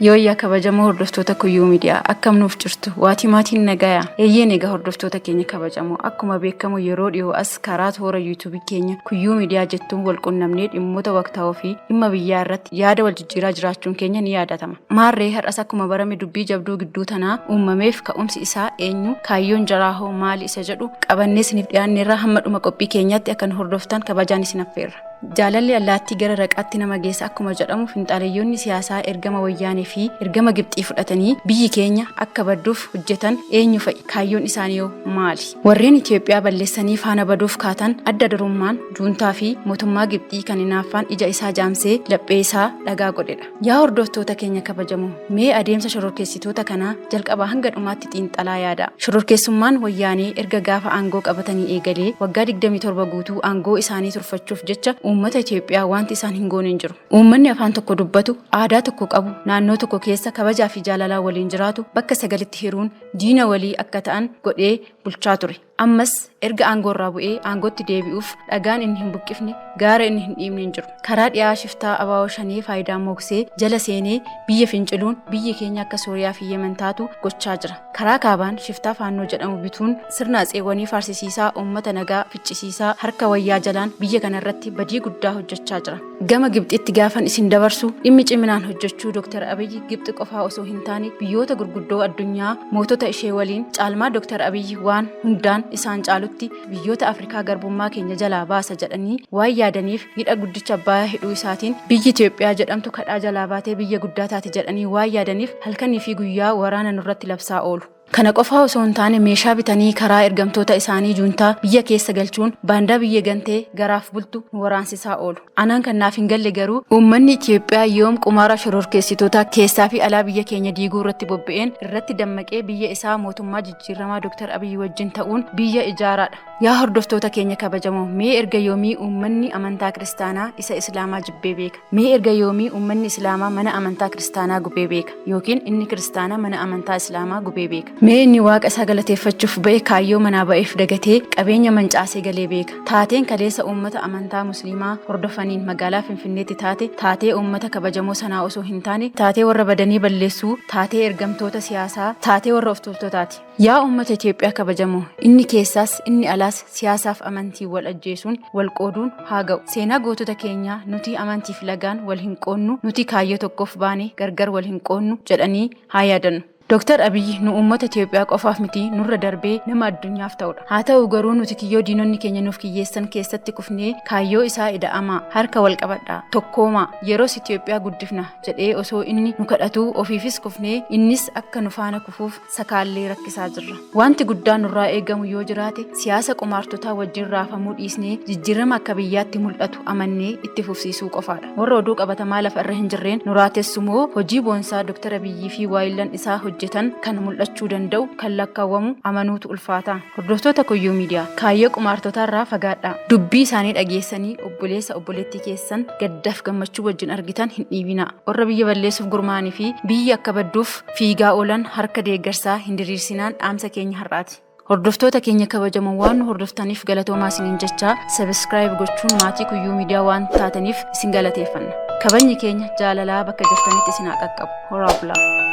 Yooyyaa kabajamoo hordoftoota Kuyyuu Miidiyaa, akkam nuuf jirtu? Waatii maatiin nagayaa? Eeyyeen, egaa hordoftoota keenya kabajamoo, akkuma beekamu yeroo dhiyoo as karaa toora yuutuubii keenya Kuyyuu Miidiyaa jettuun wal qunnamnee dhimmoota waqtaa'oo fi dhimma biyyaa irratti yaada wal jijjiiraa jiraachuun keenya ni yaadatama. Maarree har'as akkuma barame dubbii jabduu gidduu tanaa uumameef ka'umsi isaa eenyu, kaayyoon jaraa hoo maali isa jedhu qabannee isiniif dhiyaanneerraa. Hamma dhuma qophii keenyaatti akka nu hordoftan kabajaan isin affeerra. Jaalalli allaattii gara raqaatti nama geessa akkuma jedhamu, finxaaleyyoonni siyaasaa ergama Wayyaanee fi ergama Gibxii fudhatanii biyyi keenya akka badduuf hojjetan eenyu fa'i? Kaayyoon isaanii hoo maali? Warreen Itoophiyaa balleessanii faana baduuf kaatan adda durummaan juuntaa fi mootummaa Gibxii kan hinaaffaan ija isaa jaamsee laphee isaa dhagaa godhedha. Yaa hordoftoota keenya kabajamoo, mee adeemsa shororkeessitoota kanaa jalqabaa hanga dhumaatti xiinxalaa yaada. Shororkeessummaan Wayyaanee erga gaafa aangoo qabatanii eegalee waggaa 27 guutuu aangoo isaanii turfachuuf jecha uummata Itoophiyaa wanti isaan hin goone hin jiru. Uummanni afaan tokko dubbatu, aadaa tokko qabu, naannoo tokko keessa kabajaa fi jaalalaa waliin jiraatu bakka sagalitti hiruun diina walii akka ta'an godhee bulchaa ture. Ammas erga aangoo irraa bu'ee aangootti deebi'uuf dhagaan inni hin buqqifne, gaara inni hin dhiibne hin jiru. Karaa dhiyaa shiftaa abaa'oo shanee faayidaa mooksee jala seenee biyya finciluun biyyi keenya akka Sooriyaa fi Yemen taatu gochaa jira. Karaa kaabaan shiftaa Faannoo jedhamu bituun sirna atseewwanii faarsisiisaa uummata nagaa ficcisiisaa harka wayyaa jalaan biyya kanarratti badii guddaa hojjechaa jira. Gama Gibxitti gaafan isin dabarsu, dhimmi ciminaan hojjechuu Dr. Abiyyi Gibxi qofaa osoo hin taane biyyoota gurguddoo addunyaa mootota ishee waliin caalmaa Dr. Abiyyi waan hundaan isaan caalutti biyyoota Afrikaa garbummaa keenya jalaa baasa jedhanii waan yaadaniif, hidha guddicha Abbayaa hidhuu isaatiin biyyi Itoophiyaa jedhamtu kadhaa jalaa baatee biyya guddaa taate jedhanii waan yaadaniif halkanii fi guyyaa waraana nurratti labsaa oolu. Kana qofaa osoo hin taane meeshaa bitanii karaa ergamtoota isaanii juuntaa biyya keessa galchuun baandaa biyya gantee garaaf bultu nu waraansisaa oolu. Anaan kan naaf hin galle garuu uummanni Itoophiyaa yoom qumaara shororkeessitoota keessaa fi alaa biyya keenya diiguu irratti bobba'een irratti dammaqee biyya isaa mootummaa jijjiiramaa Dr. Abiyyi wajjin ta'uun biyya ijaaraadha. Yaa hordoftoota keenya kabajamoo, mee erga yoomii uummanni amantaa kiristaanaa isa Islaamaa jibbee beeka? Mee erga yoomii uummanni Islaamaa mana amantaa kiristaanaa gubee beeka? Yookiin inni kiristaanaa mana amantaa Islaamaa gubee beeka? Mee inni waaqa isaa galateeffachuuf ba'e kaayyoo manaa ba'eef dagatee qabeenya mancaasee galee beeka? Taateen kaleessa uummata amantaa Musliimaa hordofaniin magaalaa Finfinneetti taate taatee uummata kabajamoo sanaa osoo hin taane taatee warra badanii balleessuu, taatee ergamtoota siyaasaa, taatee warra of tuultotaati. Yaa uummata Itoophiyaa kabajamoo, inni keessaas inni alaas siyaasaaf amantii wal ajjeesuun wal qooduun haa ga'u. Seenaa gootota keenyaa nuti amantiif lagaan wal hin qoonnu, nuti kaayyoo tokkoof baane gargar wal hin qoonnu jedhanii haa yaadannu. Dooktar Abiyyi nu uummata Itoophiyaa qofaaf miti, nurra darbee nama addunyaaf ta'udha. Haa ta'u garuu nuti kiyyoo diinonni keenya nuuf kiyyeessan keessatti kufnee kaayyoo isaa ida'amaa, harka wal qabadhaa, tokkoomaa, yeroos Itoophiyaa guddifna jedhee osoo inni nu kadhatuu ofiifis kufnee innis akka nu faana kufuuf sakaallee rakkisaa jirra. Wanti guddaan nurraa eegamu yoo jiraate siyaasa qumaartotaa wajjin raafamuu dhiisnee jijjiirama akka biyyaatti mul'atu amannee itti fufsiisuu qofaadha. Warra oduu qabatamaa lafa irra hin jirreen nu raatessu moo hojii boonsaa Dr. Abiyyii fi waayillan isaa hojjetan kan mul'achuu danda'u kan lakkaawwamu amanuutu ulfaata? Hordoftoota Kuyyuu Miidiyaa, kaayyoo qumaartotaarraa fagaadhaa. Dubbii isaanii dhageessanii obboleessa obboleettii keessan gaddaaf gammachuu wajjin argitan hin dhiibinaa. Warra biyya balleessuuf gurmaa'anii fi biyyi akka badduuf fiigaa oolan harka deeggarsaa hin diriirsinaan dhaamsa keenya har'aati. Hordoftoota keenya kabajamoo, waan nu hordoftaniif galatoomaa isiniin jechaa, subscribe gochuun maatii Kuyyuu Miidiyaa waan taataniif isin galateeffanna. Kabajni keenya jaalalaa bakka jirtanitti isin haa qaqqabu. Horaa bulaa.